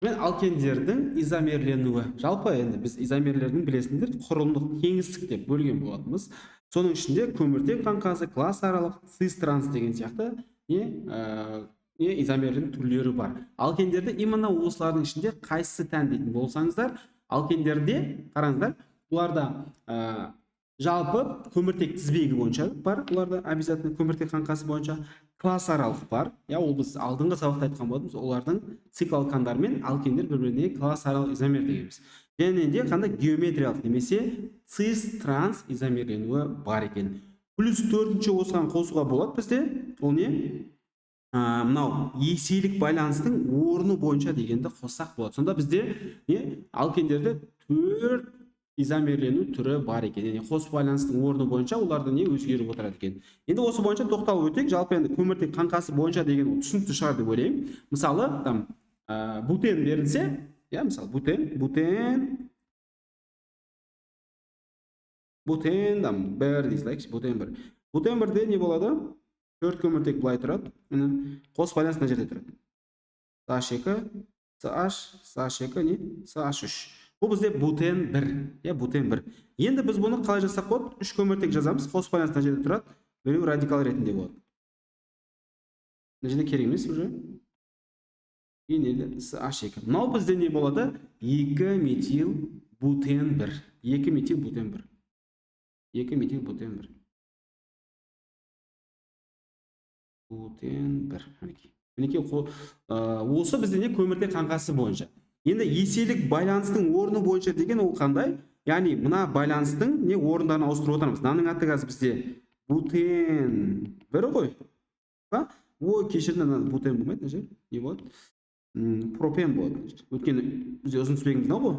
Мен алкендердің изомерленуі. Жалпы енді біз изомерлердің, білесіңдер, құрылымдық кеңістік деп бөлген болатынбыз. Соның ішінде көміртек қаңқасы, классаралық, цис-транс деген сияқты не изомердің түрлері бар. Алкендерде именно осылардың ішінде қайсысы тән дейтін болсаңыздар, алкендерде қараңыздар, бұларда жалпы көміртек тізбегі бойынша бар, бұларда обязательно көміртек қаңқасы бойынша классаралық бар. Иә, ол біз алдыңғы сабақта айтқан болатынбыз, олардың циклоалкандар мен алкендер бір-біріне классаралық изомер дегенбіз. Және де қандай геометриялық немесе цис-транс изомерленуі бар екен. Плюс төртінші осыған қосуға болады бізде, ол не? Мынау еселік байланыстың орны бойынша дегенді қоссақ болады. Сонда бізде не, алкендерде төрт изомерлену түрі бар екен. Яғни қос байланыстың орны бойынша оларда не өзгеріп отырады екен. Енді осы бойынша тоқталып өтейік. Жалпы енді көміртек қаңқасы бойынша деген ол түсінікті шығар деп ойлаймын. Мысалы, там бутен берілсе, иә, мысалы бутен там бір дей салайықшы, бутен бір. Бутен бірде не болады? Төрт көміртек былай тұрады. Міне, қос байланыс мына жерде тұрады. CH2, CH, CH2, не? CH3. Бұл бізде бутен 1. Иә, бутен 1. Енді біз бұны қалай жазсақ болады? Үш көміртек жазамыз, қос байланыс мына жерде тұрады, біреу радикал ретінде болады. Мына жерде керек емес уже. И неде CH2. Мынау бізде не болады? 2 метил бутен 1. 2 метил бутен 1. 2 метил бутен 1. Бутен 1. Мінекей. Мінекей, осы бізде не, көміртек қаңқасы бойынша. Енді еселік байланыстың орны бойынша деген ол қандай? Яғни мына байланыстың не орындарын ауыстырып отырмыз. Мынаның аты қазір бізде бутен 1 ғой. Ба? Ой, кешіріңдер, мына бутен болмайды, мына жер. Не болады? Пропен болады. Өйткені бізде ұзын тізбегіміз мынау ғой.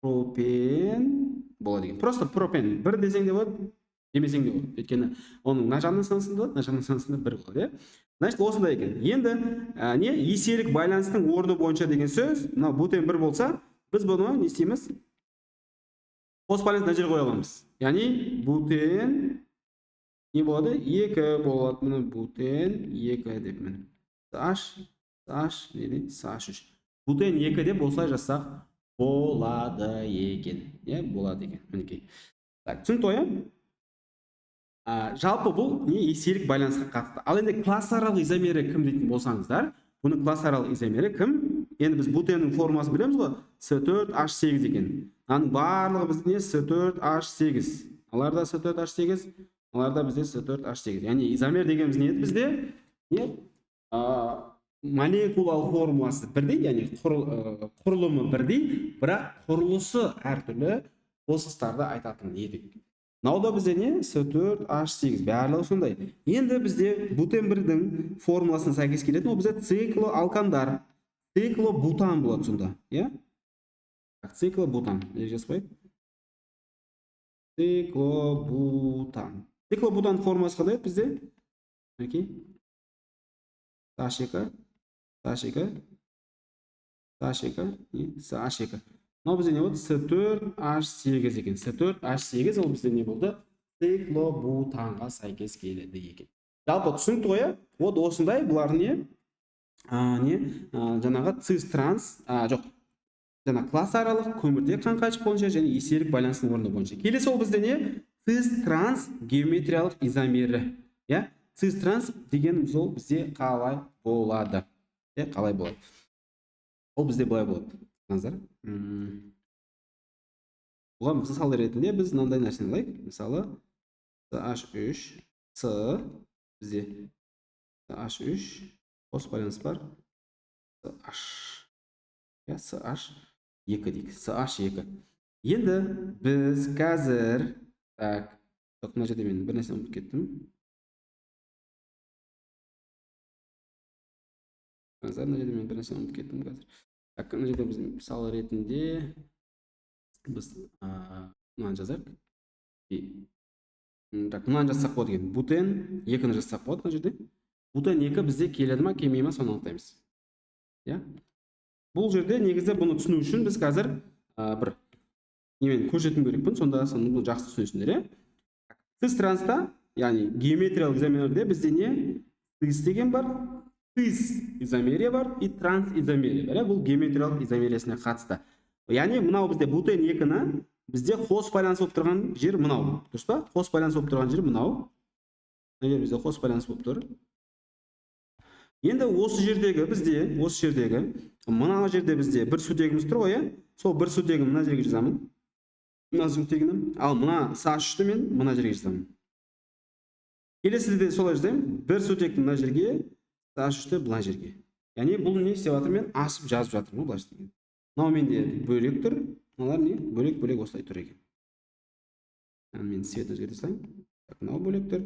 Пропен болады екен. Просто пропен бір десең де болады, демесең де болады. Өйткені оның мына жағынан санасың да болады, мына жағынан санасың да бір болады, иә? Значит, осындай екен. Енді не еселік байланыстың орны бойынша деген сөз, мынау бутен бір болса, біз бұны не істейміз? Қос байланыс мына жерге қоя аламыз. Яғни бутен не болады? 2 болады. Міне, бутен 2 деп міне. H, H, не дейді? CH3. Бутен 2 деп осылай жазсақ болады екен. Иә, болады екен. Мінекей. Так, түсінікті ғой, иә? Жалпы бұл не еселік байланысқа қатысты. Ал енді классаралық изомері кім дейтін болсаңыздар, бұның классаралық изомері кім? Енді біз бутеннің формуласын білеміз ғой, C4H8 екен. Мынаның барлығы бізде не, C4H8. Алар да C4H8, алар да бізде C4H8. Яғни изомер дегеніміз не еді бізде? Не? Молекулалық формуласы бірдей, яғни құрылымы бірдей, бірақ құрылысы әртүрлі қосылыстарды айтатын едік. Мынау да бізде не? C4H8, барлығы сондай. Енді бізде бутен бірдің формуласына сәйкес келетін ол бізде циклоалкандар. Циклобутан болады сонда, иә? Так, циклобутан. Не жазып қояйық? Циклобутан. Циклобутан формуласы қандай еді бізде? Мінекей. CH2, CH2, CH2, не? CH2. Мынау бізде не болды? C4H8 екен. C4H8 ол бізде не болды? Циклобутанға сәйкес келеді екен. Жалпы түсінікті ғой, иә? Вот осындай бұлар не? Не? Жаңағы цис транс, жоқ. Жаңа классаралық көміртек қаңқашық бойынша және еселік байланысының орны бойынша. Келесі ол бізде не? Цис транс геометриялық изомері. Иә? Цис транс дегеніміз ол бізде қалай болады? Иә, қалай болады? Ол бізде былай болады. Қараңыздар. Бұған мысал ретінде біз мынандай нәрсені алайық. Мысалы, CH3, C бізде CH3 қос байланыс бар. CH. Иә, CH2 дейік. CH2. Енді біз қазір, так, жоқ, мына жерде мен бір нәрсені ұмытып кеттім. Қараңыздар, мына жерде мен бір нәрсені ұмытып кеттім қазір. Так, мына жерде біз мысал ретінде біз мынаны жазайық. Так, мынаны жазсақ болады екен. Бутен 2-ні жазсақ болады мына жерде. Бутен 2 бізде келеді ма, келмей ма, соны анықтаймыз. Иә? Бұл жерде негізі бұны түсіну үшін біз қазір бір немен көрсетуім керекпін, сонда соны бұл жақсы түсінесіңдер, иә? Цис транста, яғни геометриялық изомерде бізде не? Цис деген бар, Цис изомерия бар и транс изомерия бар, иә. Бұл геометриялық изомериясына қатысты. Яғни мынау бізде бутен 2-ні бізде қос байланыс болып тұрған жер мынау, дұрыс па? Қос байланыс болып тұрған жер мынау. Мына жер бізде қос байланыс болып тұр. Енді осы жердегі бізде, осы жердегі, мына жерде бізде бір сутегіміз тұр ғой, иә. Сол бір сутегін мына жерге жазамын, мына сутегіні. Ал мына CH3-ті мен мына жерге жазамын. Келесіде де солай жазамын: бір сутекті мына жерге, CH3-ті мына жерге. Яғни бұл не істеп жатырмын? Мен ашып жазып жатырмын ғой, былайша айтқанда. Мынау менде бөлек тұр, мыналар не, бөлек бөлек осылай тұр екен. Яғни мен цвет өзгерте салайын. Так, мынау бөлек тұр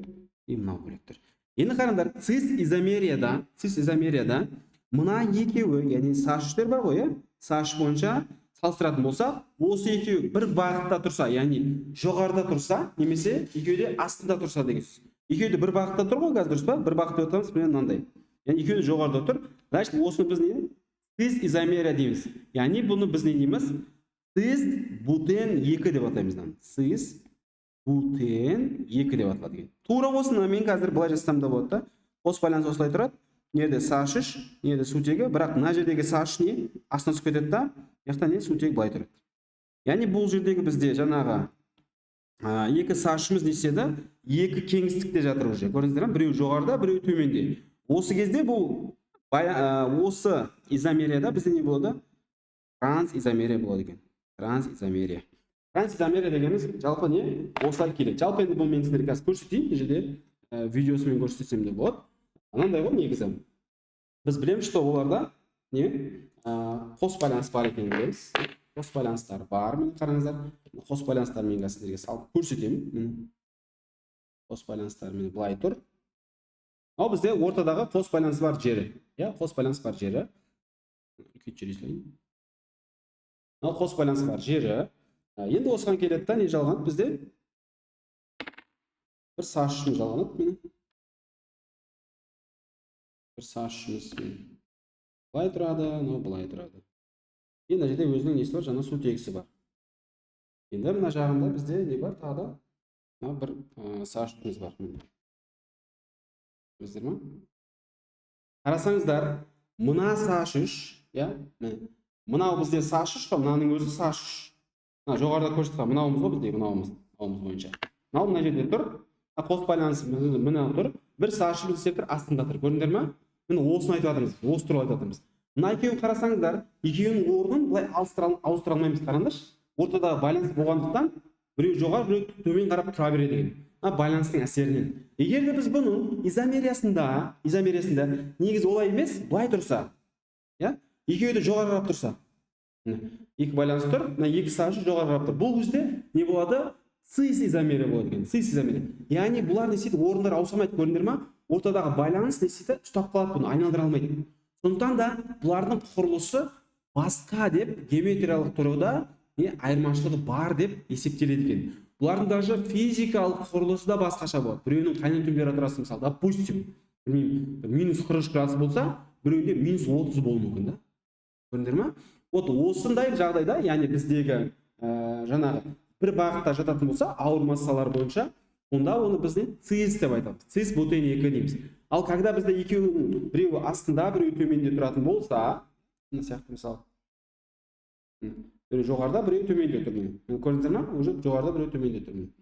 и мынау бөлек тұр. Енді қараңдар, цис изомерияда, цис изомерияда мына екеуі, яғни CH3-тер бар ғой, иә, CH бойынша салыстыратын болсақ, осы екеуі бір бағытта тұрса, яғни жоғарыда тұрса немесе екеуі де астында тұрса деген сөз. Екеуі де бір бағытта тұр ғой қазір, дұрыс па? Бір бағытта деп отырмыз, міне, мынандай. Яғни екеуі де жоғарыда тұр, значит, осыны біз не, цис изомерия дейміз. Яғни бұны біз не дейміз? Цис бутен 2 деп атаймыз мынаны. Цис бутен 2 деп аталады екен. Тура осыны мен қазір былай жазсам да болады да. Қос байланыс осылай тұрады. Мына жерде CH3, мына жерде сутегі, бірақ мына жердегі CH не, астына түсіп кетеді да, мына жақта не, сутегі былай тұрады. Яғни бұл жердегі бізде жаңағы екі CH-ымыз не істеді? Екі кеңістікте жатыр уже, көрдіңіздер ма? Біреуі жоғарыда, біреуі төменде. Осы кезде бұл осы изомерияда бізде не болады? Транс изомерия болады екен. Транс изомерия. Транс изомерия дегеніміз жалпы не, осылай келеді. Жалпы енді бұл мен сіздерге қазір көрсетейін, мына жерде видеосымен көрсетсем де болады. Мынандай ғой негізі. Біз білеміз, что оларда не, қос байланыс бар екенін білеміз. Қос байланыстар бар, міне, қараңыздар. Қос байланыстар мен қазір сіздерге салып көрсетемін. Міне, қос байланыстар, міне, былай тұр. Мынау бізде ортадағы қос байланыс бар жері, иә, қос байланыс бар жері. Үлкейтіп жібере салайын. Мынау қос байланыс бар жері. Енді осыған келеді да, не жалғанады бізде? Бір CH3-іміз жалғанады, міне, бір CH3-іміз былай тұрады, мынау былай тұрады. Енді мына жерде өзінің несі бар? Жаңа сутегісі бар. Енді мына жағында бізде не бар тағы да? Мына бір CH3-іміз бар, міне, көрдіңіздер ма? Қарасаңыздар, мына CH3, иә, міне, мынау бізде CH3 қой, мынаның өзі CH3. Мына жоғарыда көрсеткен мынауымыз ғой біздегі, мынауымыз, мынауымыз бойынша мынау мына жерде тұр. Мына қос байланыс мына тұр, бір CH3 істеп тұр, астында тұр, көрдіңдер ма? Міне, осыны айтып жатырмыз, осы туралы айтып жатырмыз. Мына екеуін қарасаңыздар, екеуінің орнын былай ауыстыра алмаймыз. Қараңдаршы, ортадағы байланыс болғандықтан, біреу жоғары, біреу төмен қарап тұра береді екен мына байланыстың әсерінен. Егер де біз бұның изомериясында негізі олай емес, былай тұрса, иә, екеуі де жоғары қарап тұрса, міне, екі байланыс тұр, мына екі CH жоғары қарап тұр, бұл кезде не болады? Цис изомерия болады екен. Цис изомерия, яғни бұлар не істейді? Орындары ауыса алмайды, көрдіңдер ма? Ортадағы байланыс не істейді? Ұстап қалады, бұны айналдыра алмайды. Сондықтан да бұлардың құрылысы басқа деп, геометриялық тұрғыда не, айырмашылығы бар деп есептеледі екен. Бұлардың даже физикалық құрылысы да басқаша болады. Біреуінің қайнау температурасы, мысалы, допустим, білмеймін, бір минус 43 градус болса, біреуінде минус 30 болуы мүмкін да, көрдіңдер ма? Вот осындай жағдайда, яғни біздегі жаңағы бір бағытта жататын болса ауыр массалар бойынша, онда оны біз не, цис деп айтамыз, цис бутен 2 дейміз. Ал когда бізде екеуінің біреуі астында, біреуі төменде тұратын болса, мына сияқты, мысалы, біреуі жоғарыда, біреуі төменде тұр, міне. Міне, көрдіңіздер ма? Уже жоғарыда, біреуі төменде тұр, міне.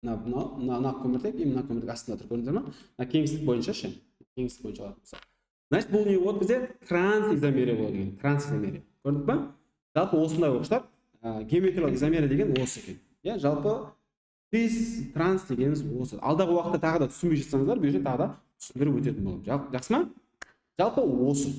Мына, мынау, мына, мына көміртек и мына көміртек астында тұр, көрдіңіздер ма? Мына кеңістік бойынша ше, кеңістік бойынша алатын болсақ, значит, бұл не болады бізде? Транс изомерия болады екен. Транс изомерия, көрдік па? Жалпы осындай, оқушылар, геометриялық изомерия деген осы екен, иә. Жалпы цис, транс дегеніміз осы. Алдағы уақытта тағы да түсінбей жатсаңыздар, бұл жерде тағы да түсіндіріп өтетін боламын. Жақсы ма? Жалпы осы.